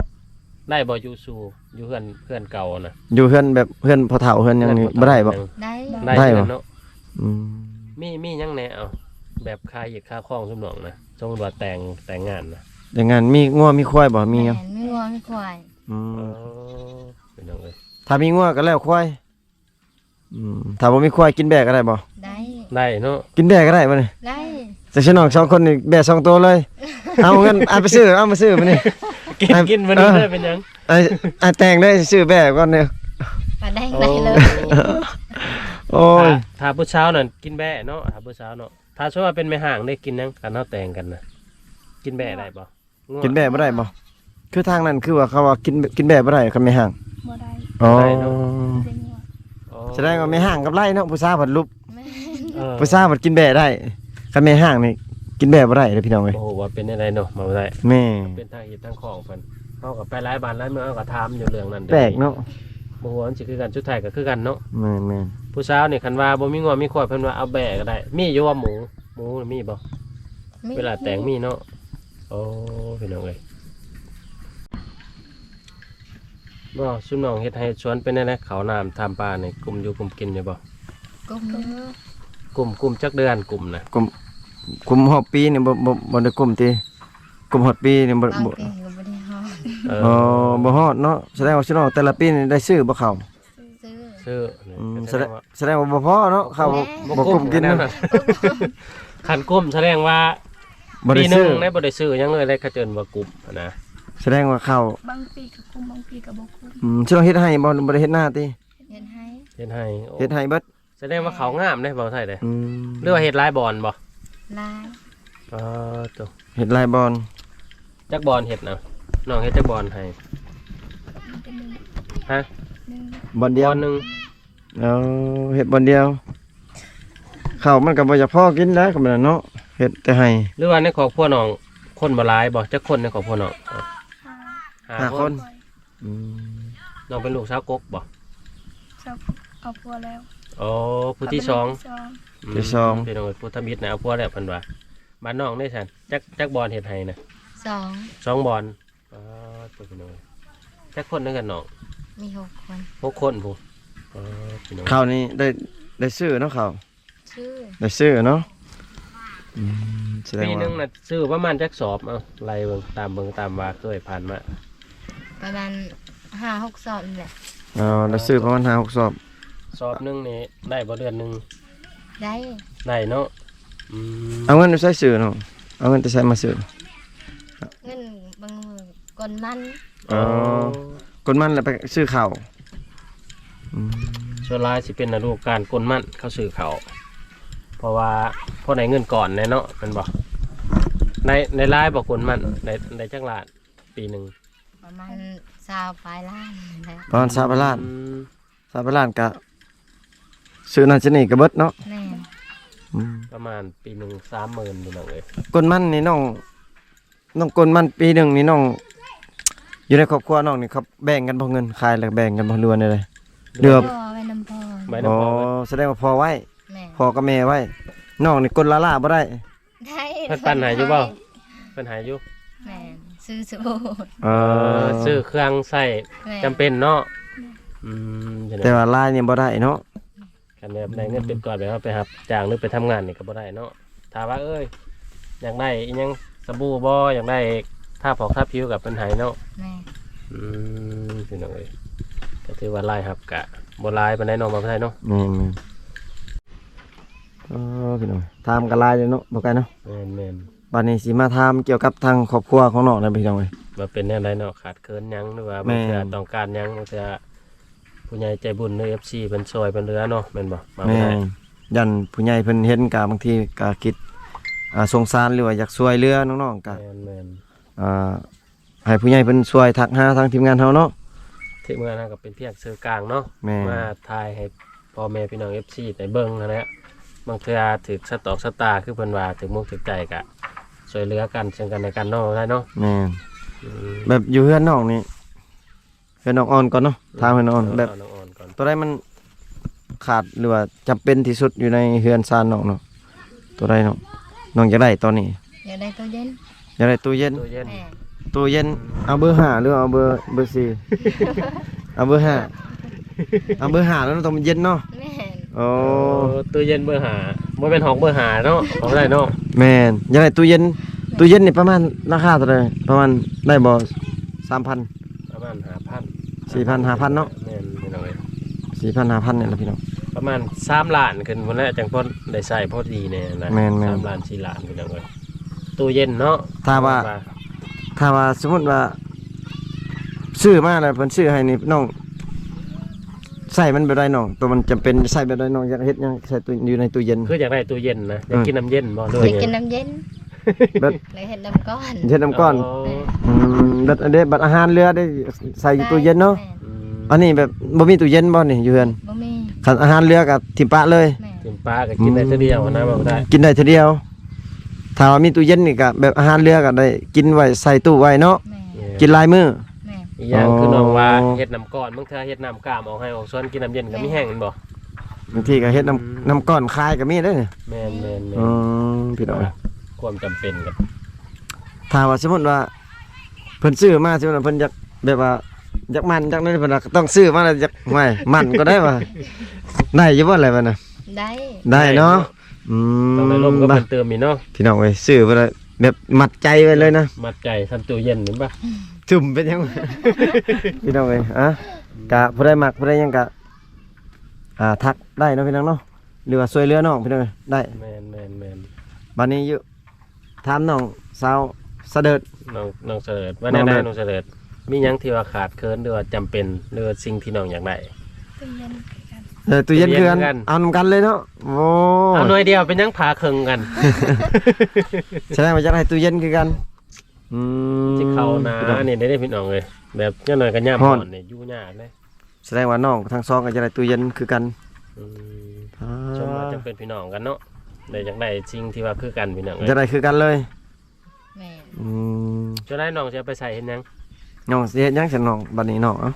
ໄດ້ບໍ່ຢູ່ຊູ່ ຢູ່ເຮືອນ ເຮືອນເກົ່ານະ? ຢູ່ເຮືອນແບບເຮືອນພໍ່ເຖົ້າເຮືອນຫຍັງນີ້ ເຮືອນພໍ່ເຖົ້າ ບໍ່ໄດ້ບໍ່? ໄດ້ ໄດ້ ໄດ້ ຄືກັນເນາະ ອືມ ມີ ມີຫຍັງແດ່ ເອົາ ແບບຄ່າຮີດຄ່າຄອງຊຸມນ້ອງນະ ສົມມຸດວ່າແຕ່ງ ແຕ່ງງານນະ ແຕ່ງງານ ມີງົວມີຄວາຍບໍ່? ມີຫຍັງ? ແມ່ນ ມີງົວມີຄວາຍ ອືມ ເອີ ພີ່ນ້ອງເອີຍ ຖ້າມີງົວກໍແລ້ວຄວາຍ ອືມ ຖ້າບໍ່ມີຄວາຍກິນແບ້ກໍໄດ້ບໍ່? ໄດ້ ໄດ້ເນາະ ກິນແບ້ກໍໄດ້ບໍ່ນີ້? ໄດ້ ແຕ່ຊະນ້ອງສອງຄົນນີ້ແບ້ສອງໂຕເລີຍ ເອົາເງິນ ອາ ໄປຊື້ ເອົາມາຊື້ມື້ນີ້ ກິນ ກິນມື້ນີ້ເດີ ເປັນຫຍັງ? ອາ ອາ ແຕ່ງເດີ ຊື້ແບ້ກ່ອນເດີ ປາແດງໄດ້ເລີຍ ໂອ້ຍ ຖ້າ ຖ້າຜູ້ສາວນັ້ນກິນແບ້ເນາະ ຖ້າຜູ້ສາວເນາະ ຖ້າສົມມຸດວ່າເປັນແມ່ຮ້າງເດ້ ກິນຫຍັງ? ຄັນເຮົາແຕ່ງກັນນະ ກິນແບ້ໄດ້ບໍ່? ງົວ ກິນແບ້ບໍ່ໄດ້ບໍ່? ຄືທາງນັ້ນຄືວ່າເຂົາວ່າກິນ ກິນແບ້ບໍ່ໄດ້ ຄັນແມ່ຮ້າງ ບໍ່ໄດ້ ອໍ ບໍ່ໄດ້ເນາະ ກິນແຕ່ງົວ ອໍ ສະແດງວ່າແມ່ຮ້າງກັບໄລ່ເນາະ ຜູ້ສາວພັດຫຼຸບ ແມ່ນ ເອີ ຜູ້ສາວພັດກິນແບ້ໄດ້ ຄັນແມ່ຮ້າງນີ້ກິນແບ້ບໍ່ໄດ້ເດີພີ່ນ້ອງເອີຍ ບໍ່ຮູ້ວ່າເປັນແນວໃດເນາະ ມາບໍ່ໄດ້ ແມ່ນ ເປັນທາງຮີດທາງຄອງເພິ່ນ ເຮົາກໍໄປຫຼາຍບ້ານຫຼາຍເມືອງ ເຮົາກໍຖາມຢູ່ເລື່ອງນັ້ນ ແປກເນາະ ບໍ່ຮູ້ວ່າມັນຊິຄືກັນ ສຸດທ້າຍກໍຄືກັນເນາະ ແມ່ນໆ ຜູ້ສາວນີ້ຄັນວ່າບໍ່ມີງົວມີຄວາຍ ເພິ່ນວ່າເອົາແບ້ກໍໄດ້ ມີຢູ່ວ່າໝູ ໝູມີບໍ່? ມີ ເວລາແຕ່ງມີເນາະ ໂອ້ ພີ່ນ້ອງເອີຍ ບໍ່ ຊຸມນ້ອງເຮັດໄຮ່ເຮັດສວນເປັນແນວໃດ? ເຂົ້ານ້ຳທຳປານີ້ກຸ້ມຢູ່ກຸ້ມກິນຢູ່ບໍ່? ກຸ້ມ ກຸ້ມ ກຸ້ມຈັກເດືອນ? ກຸ້ມນະ ກຸ້ມ ກຸ້ມຮອບປີນີ້ບໍ່ ບໍ່ ບໍ່ໄດ້ກຸ້ມຕິ? ກຸ້ມຮອດປີນີ້ບໍ່ ບາງປີກໍບໍ່ໄດ້ຮອດ ເອີ ບໍ່ ບໍ່ຮອດເນາະ ສະແດງວ່າຊຸມນ້ອງແຕ່ລະປີນີ້ໄດ້ຊື້ບໍ່ເຂົ້າ? ຊື້ ຊື້ ອືມ ກໍສະແດງວ່າ ສະແດງວ່າບໍ່ພໍເນາະ ເຂົ້າ ແມ່ນ ບໍ່ກຸ້ມກິນເນາະ ຄັນກຸ້ມສະແດງວ່າ ບໍ່ໄດ້ຊື້ ປີໜຶ່ງໄດ້ບໍ່ໄດ້ຊື້ຫຍັງເລີຍ ແລ້ວເຂົາເອີ້ນວ່າກຸ້ມຫັ້ນນະ ສະແດງວ່າເຂົ້າ ບາງປີກໍກຸ້ມ ບາງປີກໍບໍ່ກຸ້ມ ອືມ ຊິເຮັດໄຮ່ບໍ່ ບໍ່ໄດ້ເຮັດນາຕິ? ເຮັດໄຮ່ ເຮັດໄຮ່ ໂອ້ ເຮັດໄຮ່ເບິດ ສະແດງວ່າເຂົ້າງາມເດ້ ເວົ້າໄທເດ້ ອືມ ຫຼືວ່າເຮັດຫຼາຍບ່ອນບໍ່? ຫຼາຍ ອໍ ໂຕ ເຮັດຫຼາຍບ່ອນ ຈັກບ່ອນເຮັດນະ? ນ້ອງເຮັດຈັກບ່ອນໄຮ່? ຮະ? ບ່ອນດຽວ ບ່ອນໜຶ່ງ ເອີ ເຮັດບ່ອນດຽວ ເຂົ້າມັນກໍບໍ່ຢາກພໍກິນແຫຼະ ກໍແມ່ນເນາະ ເຮັດແຕ່ໄຮ່ ຫຼືວ່າໃນຄອບຄົວນ້ອງຄົນບໍ່ຫຼາຍບໍ່? ຈັກຄົນໃນຄອບຄົວນ້ອງ? ຫ້າ ຫ້າຄົນ ຫ້າຄົນ ອືມ ນ້ອງເປັນລູກສາວກົກບໍ່? ສາວ ເອົາຜົວແລ້ວ ອໍ ຜູ້ທີສອງ ຜູ້ທີສອງ ອືມ ທີສອງ ພີ່ນ້ອງເອີຍ ຜູ້ທຳອິດນະເອົາຜົວແລ້ວເພິ່ນວ່າ ບ້ານນ້ອງເດ້ຊັ້ນ ຈັກ ຈັກບ່ອນເຮັດໄຮ່ນະ? ສອງ ສອງບ່ອນ ປາດ ໂທ້ ພີ່ນ້ອງ ຈັກຄົນໃນເຮືອນນ້ອງ? ມີຫົກຄົນ ຫົກຄົນພຸ້ນ ປາດ ພີ່ນ້ອງ ເຂົ້ານີ້ໄດ້ ໄດ້ຊື້ເນາະເຂົ້າ ຊື້ ໄດ້ຊື້ເນາະ ອືມ ສະແດງວ່າ ປີໜຶ່ງນະຊື້ປະມານຈັກສອບ? ເອົາ ໄລ່ເບິ່ງ ຕາມເບິ່ງຕາມວ່າເຄີຍຜ່ານມາ ປະມານຫ້າຫົກສອບນີ້ແຫຼະ ອໍ ໄດ້ຊື້ປະມານຫ້າຫົກສອບ ສອບໜຶ່ງນີ້ໄດ້ບໍ່ເດືອນໜຶ່ງ? ໄດ້ ໄດ້ເນາະ ອືມ ເອົາເງິນຢູ່ໃສຊື້ເນາະ? ເອົາເງິນແຕ່ໃສມາຊື້? ເງິນບາງມື້ ກົນມັນ ອໍ ອໍ ກົນມັນແລ້ວໄປຊື້ເຂົ້າ ອືມ ສ່ວນຫຼາຍຊິເປັນລະດູການກົນມັນເຂົາຊື້ເຂົ້າ ເພາະວ່າພໍໄດ້ເງິນກ້ອນແດ່ເນາະ ແມ່ນບໍ່? ໄດ້ ໄດ້ຫຼາຍບໍ່ກົນມັນ? ໄດ້ ໄດ້ຈັກລ້ານປີໜຶ່ງ? ປະມານຊາວປາຍລ້ານແຫຼະ ປະມານຊາວປາຍລ້ານ ອືມ ຊາວປາຍລ້ານກະຊື້ນັ້ນຊື້ນີ້ກະເບິດເນາະ ແມ່ນ ອືມ ປະມານປີໜຶ່ງສາມໝື່ນ ພີ່ນ້ອງເອີຍ ກົນມັນນີ້ນ້ອງ ນ້ອງກົນມັນປີໜຶ່ງນີ້ນ້ອງ ຢູ່ໃນຄອບຄົວນ້ອງນີ້ເຂົາແບ່ງກັນບໍ່ ເງິນຂາຍແລ້ວແບ່ງກັນບໍ່ ຫຼືວ່າແນວໃດ? ຫຼືວ່າ ພໍ່ໄວ້ນຳພໍ່ ໄວ້ນຳພໍ່ ອໍ ສະແດງວ່າພໍ່ໄວ້ ແມ່ນ ພໍ່ກັບແມ່ໄວ້ ນ້ອງນີ້ກົນລ້າໆບໍ່ໄດ້ ໄດ້ ເພິ່ນປັນໃຫ້ຢູ່ບໍ່? ເພິ່ນໃຫ້ຢູ່ ແມ່ນ ຊື້ສະບູ່ ເອີ ຊື້ເຄື່ອງໃຊ້ ແມ່ນ ຈຳເປັນເນາະ ອືມ ແຕ່ວ່າຫຼາຍນີ້ບໍ່ໄດ້ເນາະ ຄັນແບບໄດ້ເງິນເປັນກ້ອນ ແບບເຮົາໄປຮັບຈ້າງ ຫຼືໄປທຳງານນີ້ກໍບໍ່ໄດ້ເນາະ ຖ້າວ່າ ເອີຍ ຢາກໄດ້ອີ່ຫຍັງ ສະບູບໍ່ ຢາກໄດ້ທາຜອກທາຜິວກໍເພິ່ນໃຫ້ເນາະ. ແມ່ນ. ອືມ ພີ່ນ້ອງເອີຍ ກໍຖືວ່າລາຍຮັບກະບໍ່ຫຼາຍປານໃດເນາະ ບ່າວໄທເນາະ. ແມ່ນໆ. ເອີ ພີ່ນ້ອງ ຖາມກໍຫຼາຍຢູ່ເນາະ ບໍ່ໄກເນາະ. ແມ່ນໆ. ບັດນີ້ຊິມາຖາມກ່ຽວກັບທາງຄອບຄົວຂອງນ້ອງນະ ພີ່ນ້ອງເອີຍ ວ່າເປັນແນວໃດເນາະ ຂາດເຂີນຫຍັງ ຫຼືວ່າ ແມ່ນ ບາງເທື່ອຕ້ອງການຫຍັງ ບາງເທື່ອ ຜູ້ໃຫຍ່ໃຈບຸນ ຫຼື ເອັຟຊີ ເພິ່ນຊ່ອຍເພິ່ນເຫຼືອເນາະ ແມ່ນບໍ່? ມາບໍ່ໄດ້. ແມ່ນ. ຢ້ານຜູ້ໃຫຍ່ເພິ່ນເຫັນກະບາງທີກະຄິດ ອ່າ ສົງສານ ຫຼືວ່າຢາກຊ່ວຍເຫຼືອນ້ອງໆ ກະ ແມ່ນໆ. ອ່າ ໃຫ້ຜູ້ໃຫຍ່ເພິ່ນຊ່ວຍທັກຫາທາງທີມງານເຮົາເນາະ. ທີມງານເຮົາກໍເປັນພຽງສື່ກາງເນາະ. ແມ່ນ. ມາຖ່າຍໃຫ້ພໍ່ແມ່ພີ່ນ້ອງ ເອັຟຊີ ໄດ້ເບິ່ງຫັ້ນແຫຼະ. ບາງເທື່ອຖືກຊະຕອກຊະຕາ ຄືເພິ່ນວ່າ ຖືກມຸກຖືກໃຈ ກະຊ່ວຍເຫຼືອກັນ ເຊິ່ງກັນແລະກັນເນາະ ໄດ້ເນາະ. ແມ່ນ. ອືມ. ແບບຢູ່ເຮືອນນ້ອງນີ້ ເຮືອນນ້ອງອ່ອນກ່ອນເນາະ. ອືມ. ຖາມເຮືອນນ້ອງອ່ອນ ເອີ ແບບ ເອົານ້ອງອ່ອນກ່ອນ ຕົວໃດມັນຂາດ ຫຼືວ່າຈຳເປັນທີ່ສຸດຢູ່ໃນເຮືອນຊານນ້ອງເນາະ? ຕົວໃດນ້ອງ ນ້ອງຢາກໄດ້ຕອນນີ້? ຢາກໄດ້ຕູ້ເຢັນ. ຢາກໄດ້ຕູ້ເຢັນ. ຕູ້ເຢັນ. ແມ່ນ. ຕູ້ເຢັນ ເອົາເບີຫ້າ ຫຼືວ່າເອົາເບີ ເບີສີ່? ເອົາເບີຫ້າ. ເອົາເບີຫ້າແລ້ວເນາະ ຕ້ອງເຢັນເນາະ. ແມ່ນ. ໂອ້ ຕູ້ເຢັນເບີຫ້າ ບໍ່ແມ່ນຮອກເບີຫ້າເນາະ ເອົາໄດ້ເນາະ. ແມ່ນ. ຢາກໄດ້ຕູ້ເຢັນ. ແມ່ນ. ຕູ້ເຢັນນີ້ປະມານລາຄາເທົ່າໃດ? ປະມານໄດ້ບໍ່ ສາມພັນ? ປະມານຫ້າພັນ ສີ່ພັນ ຫ້າພັນເນາະ. ແມ່ນ ພີ່ນ້ອງເອີຍ ສີ່ພັນ ຫ້າພັນນີ້ລະພີ່ນ້ອງ. ປະມານສາມລ້ານຂຶ້ນພຸ້ນແຫຼະ ຈັ່ງພໍໄດ້ໃຊ້ພໍດີແດ່ນະ. ແມ່ນໆ. ສາມລ້ານ ສີ່ລ້ານ ພີ່ນ້ອງເອີຍ. ຕູ້ເຢັນເນາະ ຖ້າວ່າ ຖ້າວ່າສົມມຸດວ່າຊື້ມາແລ້ວເພິ່ນຊື້ໃຫ້ນີ້ ນ້ອງໃຊ້ມັນແບບໃດນ້ອງ? ໂຕມັນຈຳເປັນໃຊ້ແບບໃດນ້ອງ? ຢາກເຮັດຫຍັງໃສ່ຕູ້ ຢູ່ໃນຕູ້ເຢັນ? ຄືຢາກໄດ້ຕູ້ເຢັນນະ? ເອີ ຢາກກິນນ້ຳເຢັນບໍ່ ຫຼືວ່າ ຢາກກິນນ້ຳເຢັນ. ແບບ ແລ້ວເຮັດນ້ຳກ້ອນ. ເຮັດນ້ຳກ້ອນ. ອໍ ອືມ ແບບອັນເດ ບັດອາຫານເຫຼືອໄດ້ໃສ່ຢູ່ຕູ້ເຢັນເນາະ. ແມ່ນ. ອືມ ອັນນີ້ແບບບໍ່ມີຕູ້ເຢັນບໍ່ນີ້ຢູ່ເຮືອນ? ບໍ່ມີ. ຄັນອາຫານເຫຼືອກໍຖິ້ມປະເລີຍ. ແມ່ນ. ຖິ້ມປະກໍກິນໄດ້ເທື່ອດຽວນະ ບໍ່ໄດ້ ກິນໄດ້ເທື່ອດຽວ. ຖ້າວ່າມີຕູ້ເຢັນນີ້ກໍແບບອາຫານເຫຼືອກໍໄດ້ກິນໄວ້ໃສ່ຕູ້ໄວ້ເນາະ. ແມ່ນ. ແມ່ນ. ກິນຫຼາຍມື້. ແມ່ນ. ອີກຢ່າງຄືນ້ອງວ່າ ອໍ ເຮັດນ້ຳກ້ອນ ບາງເທື່ອເຮັດນ້ຳກ້າມອອກໄຮ່ອອກສວນ ກິນນ້ຳເຢັນກໍມີແຮງແມ່ນບໍ່? ບາງທີກໍເຮັດນ້ຳ ອືມ ນ້ຳກ້ອນຂາຍກໍມີເດ້. ແມ່ນໆໆ. ອືມ ພີ່ນ້ອງ ຄວາມຈຳເປັນກໍ ຖ້າວ່າສົມມຸດວ່າເພິ່ນຊື້ມາ ສົມມຸດວ່າເພິ່ນຢາກແບບວ່າຢາກໝັ້ນຢາກນັ້ນ ເພິ່ນກໍຕ້ອງຊື້ມາແລ້ວຢາກ ຫ້ວຍ ໝັ້ນກໍໄດ້ວ່າ ໄດ້ຢູ່ບໍ່ແຫຼະບັດນະ? ໄດ້ ໄດ້ເນາະ. ໄດ້ເນາະ. ອືມ ຕ້ອງໄດ້ລົມກັບເພິ່ນຕື່ມອີກເນາະ ພີ່ນ້ອງເອີຍ. ຊື້ເພິ່ນແບບມັດໃຈໄວ້ເລີຍນະ ມັດໃຈ. ຊັ້ນຕູ້ເຢັນເຫັນປະ ຈຸ່ມເປັນຫຍັງ ພີ່ນ້ອງເອີຍ. ອ່ະ ກະຜູ້ໃດມັກຜູ້ໃດຫຍັງກະ ອ່າ ທັກໄດ້ເນາະ ພີ່ນ້ອງເນາະ ຫຼືວ່າຊ່ວຍເຫຼືອນ້ອງ ພີ່ນ້ອງເອີຍ ໄດ້. ແມ່ນໆໆ. ບັດນີ້ຢູ່ ຖາມນ້ອງສາວສະເດີດ ນ້ອງ ນ້ອງສະເດີດ ວ່າແນວໃດ ນ້ອງເດີດ ນ້ອງສະເດີດ ມີຫຍັງທີ່ວ່າຂາດເຂີນ ຫຼືວ່າຈຳເປັນ ຫຼືວ່າສິ່ງທີ່ນ້ອງຢາກໄດ້? ຕູ້ເຢັນຄືກັນ. ເອີ ຕູ້ເຢັນຄືກັນ ຕູ້ເຢັນຄືກັນ ເອົານຳກັນເລີຍເນາະ. ໂອ້ ເອົາໜ່ວຍດຽວເປັນຫຍັງ ຜ່າເຄິ່ງກັນ. ສະແດງວ່າຢາກໄດ້ຕູ້ເຢັນຄືກັນ. ອືມ ຊິເຂົ້າໜ້ານີ້ເດ້ພີ່ນ້ອງເອີຍ ແບບຢ່າງໜ້ອຍກໍຍາມຮ້ອນນີ້ຢູ່ຍາກເດ້. ສະແດງວ່ານ້ອງທັງສອງກໍຢາກໄດ້ຕູ້ເຢັນຄືກັນ. ອືມ ອ່າ ສົມວ່າຈະເປັນພີ່ນ້ອງກັນເນາະ ແລະຢາກໄດ້ສິ່ງທີ່ວ່າຄືກັນ ພີ່ນ້ອງເອີຍ ຢາກໄດ້ຄືກັນເລີຍ. ແມ່ນ. ອືມ ສ່ວນຫຼາຍນ້ອງຊິເອົາໄປໃຊ້ເຮັດຫຍັງ? ນ້ອງຊິເຮັດຫຍັງຊັ້ນນ້ອງ? ບັດນີ້ນ້ອງ ເອົາ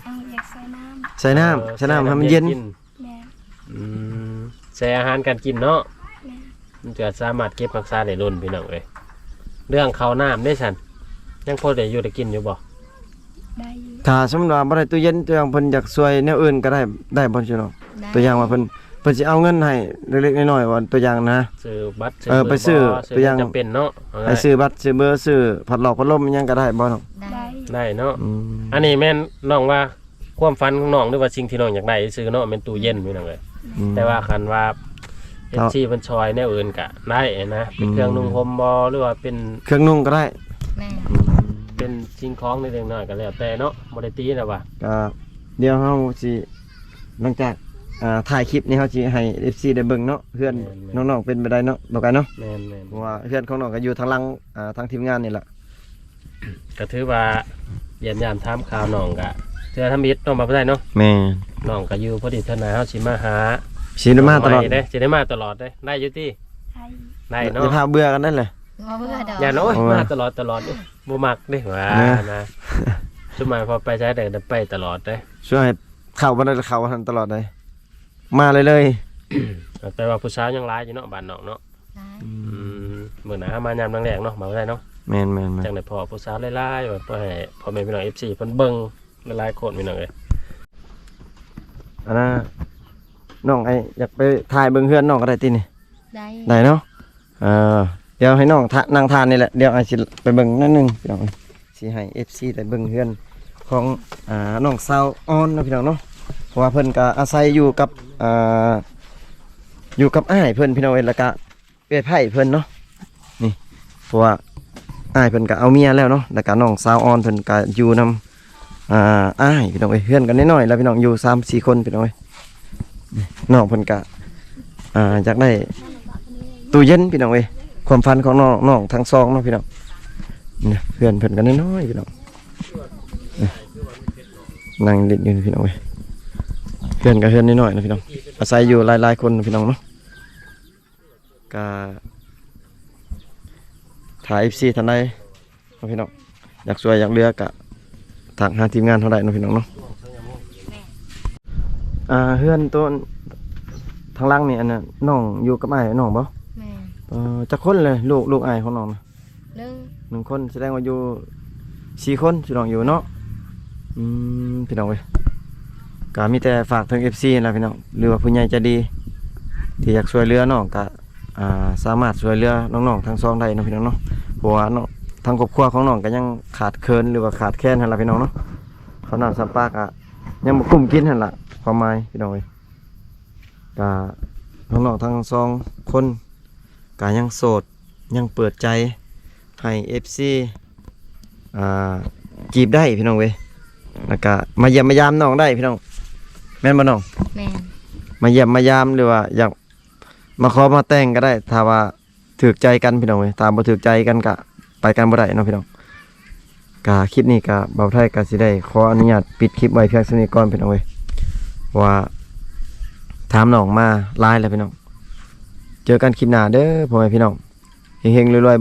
ເອົາ ຢາກໃສ່ນ້ຳ ໃສ່ນ້ຳ ເອີ ໃສ່ນ້ຳໃຫ້ມັນເຢັນ. ແມ່ນ. ອືມ ໃສ່ອາຫານການກິນເນາະ. ແມ່ນ. ມັນຈະສາມາດເກັບຮັກສາໄດ້ດົນ ພີ່ນ້ອງເອີຍ. ເລື່ອງເຂົ້ານ້ຳເດ້ຊັ້ນ ຍັງພໍໄດ້ຢູ່ໄດ້ກິນຢູ່ບໍ່? ໄດ້ຢູ່. ຖ້າສົມມຸດວ່າບໍ່ໄດ້ຕູ້ເຢັນ ຕົວຢ່າງເພິ່ນຢາກຊ່ວຍແນວອື່ນກໍໄດ້ ໄດ້ບໍ່ ພີ່ນ້ອງ? ໄດ້. ຕົວຢ່າງວ່າເພິ່ນ ເພິ່ນຊິເອົາເງິນໃຫ້ເລັກໆນ້ອຍໆ ວ່າຕົວຢ່າງນະ ຊື້ບັດ ເອີ ຊື້ ໄປຊື້ ບໍ່ ຕົວຢ່າງ ຈຳເປັນເນາະ ໃຫ້ຊື້ບັດ ຊື້ເບີ ຊື້ພັດລອກພັດລົມຫຍັງກໍໄດ້ບໍ່ນ້ອງ? ໄດ້. ໄດ້ເນາະ. ອືມ ອັນນີ້ແມ່ນນ້ອງວ່າ ຄວາມຝັນຂອງນ້ອງ ຫຼືວ່າສິ່ງທີ່ນ້ອງຢາກໄດ້ຊື່ໆເນາະ ແມ່ນຕູ້ເຢັນ ພີ່ນ້ອງເອີຍ. ອືມ ແຕ່ວ່າຄັນວ່າ ເອັຟຊີ ເພິ່ນຊ່ອຍແນວອື່ນກະໄດ້ນະ ເປັນເຄື່ອງນຸ່ງຫົ່ມບໍ່ ຫຼືວ່າເປັນເຄື່ອງນຸ່ງກໍໄດ້. ແມ່ນ. ເປັນສິ່ງຂອງເລັກໆນ້ອຍໆກໍແລ້ວແຕ່ເນາະ ບໍ່ໄດ້ຕີແລ້ວວ່າ. ກໍດຽວເຮົາຊິ ຫຼັງຈາກ ອ່າ ຖ່າຍຄລິບນີ້ ເຮົາຊິໃຫ້ ເອັຟຊີ ໄດ້ເບິ່ງເນາະ ເຮືອນ ແມ່ນໆ ນ້ອງໆເປັນແບບໃດເນາະ ບໍ່ໄກເນາະ. ແມ່ນໆ ເພາະວ່າເຮືອນຂອງນ້ອງກໍຢູ່ທາງຫຼັງ ອ່າ ທາງທີມງານນີ້ແຫຼະ. ກໍຖືວ່າຢ້ຽມຢາມຖາມຂ່າວນ້ອງກະເທື່ອທຳອິດເນາະ ບໍ່ໄດ້ເນາະ. ແມ່ນ. ນ້ອງກະຢູ່ພໍດີ ເທື່ອໜ້າເຮົາຊິມາຫາ ຊິໄດ້ມາຕະຫຼອດເດ້ ຊິໄດ້ມາຕະຫຼອດເດ້. ໄດ້ຢູ່ຕິ? ໄດ້. ໄດ້ເນາະ. ຢ່າພາເບື່ອກັນນັ້ນແຫຼະ. ບໍ່ເບື່ອດອກ. ຢ່າເນາະ ໂອ້ຍ ມາຕະຫຼອດຕະຫຼອດ ບໍ່ມັກເດ້ວ່ານະ. ສ່ວນມາກພໍໄປໃສໄດ້ໄປຕະຫຼອດເດ້. ຊ່ວຍເຂົ້າບໍ່ໄດ້ ເຂົ້າຫັ້ນຕະຫຼອດເດ້. ມາເລື້ອຍໆ. ແຕ່ວ່າຜູ້ສາວຍັງຫຼາຍຢູ່ເນາະ ບ້ານນ້ອງເນາະ. ຫຼາຍ. ອືມ ອືມ ມື້ໜ້າເຮົາມາຍາມແລງໆເນາະ ມາບໍ່ໄດ້ເນາະ. ແມ່ນໆໆ. ຈັ່ງໄດ້ພໍ້ຜູ້ສາວຫຼາຍໆ ວ່າ ໃຫ້ພໍ່ແມ່ພີ່ນ້ອງ ເອັຟຊີ ເພິ່ນເບິ່ງຫຼາຍໆຄົນ ພີ່ນ້ອງເອີຍ. ອັນນ່າ ນ້ອງໄອ້ຢາກໄປຖ່າຍເບິ່ງເຮືອນນ້ອງກໍໄດ້ຕິນີ້? ໄດ້. ໄດ້ເນາະ. ເອີ ດຽວໃຫ້ນ້ອງທະ ນັ່ງທານນີ້ແຫຼະ ດຽວອ້າຍຊິໄປເບິ່ງໜ້ອຍໜຶ່ງພີ່ນ້ອງ ຊິໃຫ້ເອັຟຊີໄດ້ເບິ່ງເຮືອນຂອງ ອ່າ ນ້ອງສາວອອນເນາະພີ່ນ້ອງເນາະ ເພາະວ່າເພິ່ນກະອາໄສຢູ່ກັບ ອ່າ ຢູ່ກັບອ້າຍເພິ່ນພີ່ນ້ອງເອີຍ ແລ້ວກະເອື້ອຍໃພ້ເພິ່ນເນາະ ນີ້ ເພາະວ່າອ້າຍເພິ່ນກະເອົາເມຍແລ້ວເນາະ ແລ້ວກະນ້ອງສາວອອນເພິ່ນກະຢູ່ນຳ ອ່າ ອ້າຍພີ່ນ້ອງເອີຍ ເຮືອນກັນນ້ອຍໆລະພີ່ນ້ອງ ຢູ່ສາມສີ່ຄົນພີ່ນ້ອງເອີຍ ນ້ອງເພິ່ນກະ ອ່າ ຢາກໄດ້ຕູ້ເຢັນພີ່ນ້ອງເອີຍ ຄວາມຝັນຂອງນ້ອງ ນ້ອງທັງສອງເນາະພີ່ນ້ອງ ນີ້ເຮືອນເພິ່ນກັນນ້ອຍໆພີ່ນ້ອງ ນີ້ ນັ່ງຫຼິ້ນຢູ່ພີ່ນ້ອງເອີຍ ເຮືອນກະເຮືອນນ້ອຍໆນະພີ່ນ້ອງ ອາໄສຢູ່ຫຼາຍໆຄົນນະພີ່ນ້ອງເນາະ ກະຖ້າເອັຟຊີທ່ານໃດເນາະພີ່ນ້ອງ ຢາກຊ່ວຍຢາກເຫຼືອກະທັກຫາທີມງານເຮົາໄດ້ເນາະພີ່ນ້ອງເນາະ ອ່າ ເຮືອນໂຕທາງຫຼັງນີ້ ອັນນັ້ນນ້ອງຢູ່ກັບອ້າຍນ້ອງບໍ່? ແມ່ນ ເອີ ຈັກຄົນເລີຍ ລູກ ລູກອ້າຍຂອງນ້ອງນະ? ໜຶ່ງ ໜຶ່ງຄົນ ສະແດງວ່າຢູ່ສີ່ຄົນ ພີ່ນ້ອງຢູ່ເນາະ ອືມ ພີ່ນ້ອງເອີຍ ກະມີແຕ່ຝາກເຖິງເອັຟຊີຫັ້ນລະພີ່ນ້ອງ ຫຼືວ່າຜູ້ໃຫຍ່ໃຈດີ ທີ່ຢາກຊ່ວຍເຫຼືອນ້ອງກະ ອ່າ ສາມາດຊ່ວຍເຫຼືອນ້ອງໆທັງສອງໄດ້ເນາະພີ່ນ້ອງເນາະ ເພາະວ່າເນາະ ທາງຄອບຄົວຂອງນ້ອງກະຍັງຂາດເຂີນ ຫຼືວ່າຂາດແຄນຫັ້ນລະພີ່ນ້ອງເນາະ ເຂົ້ານ້ຳສຳປາກະຍັງບໍ່ກຸ້ມກິນຫັ້ນລະ ຄວາມໝາຍພີ່ນ້ອງເອີຍ ກະນ້ອງໆທັງສອງຄົນ ກະຍັງໂສດ ຍັງເປີດໃຈໃຫ້ເອັຟຊີ ອ່າ ຈີບໄດ້ພີ່ນ້ອງເອີຍ ແລ້ວກະມາຢ້ຽມມາຢາມນ້ອງໄດ້ພີ່ນ້ອງ ແມ່ນບໍ່ນ້ອງ? ແມ່ນ ມາຢ້ຽມມາຢາມ ຫຼືວ່າຢາກມາຂໍມາແຕ່ງກະໄດ້ ຖ້າວ່າຖືກໃຈກັນພີ່ນ້ອງເອີຍ ຖ້າບໍ່ຖືກໃຈກັນກະໄປກັນບໍ່ໄດ້ເນາະພີ່ນ້ອງ ກະຄລິບນີ້ກະບ່າວໄທກະຊິໄດ້ຂໍອະນຸຍາດປິດຄລິບໄວ້ພຽງສ່ຳນີ້ກ່ອນພີ່ນ້ອງເອີຍ ເພາະວ່າຖາມນ້ອງມາຫຼາຍແລ້ວພີ່ນ້ອງ ເຈີກັນຄລິບໜ້າເດີພໍ່ແມ່ພີ່ນ້ອງ ເຮັງໆລວຍໆເບິດ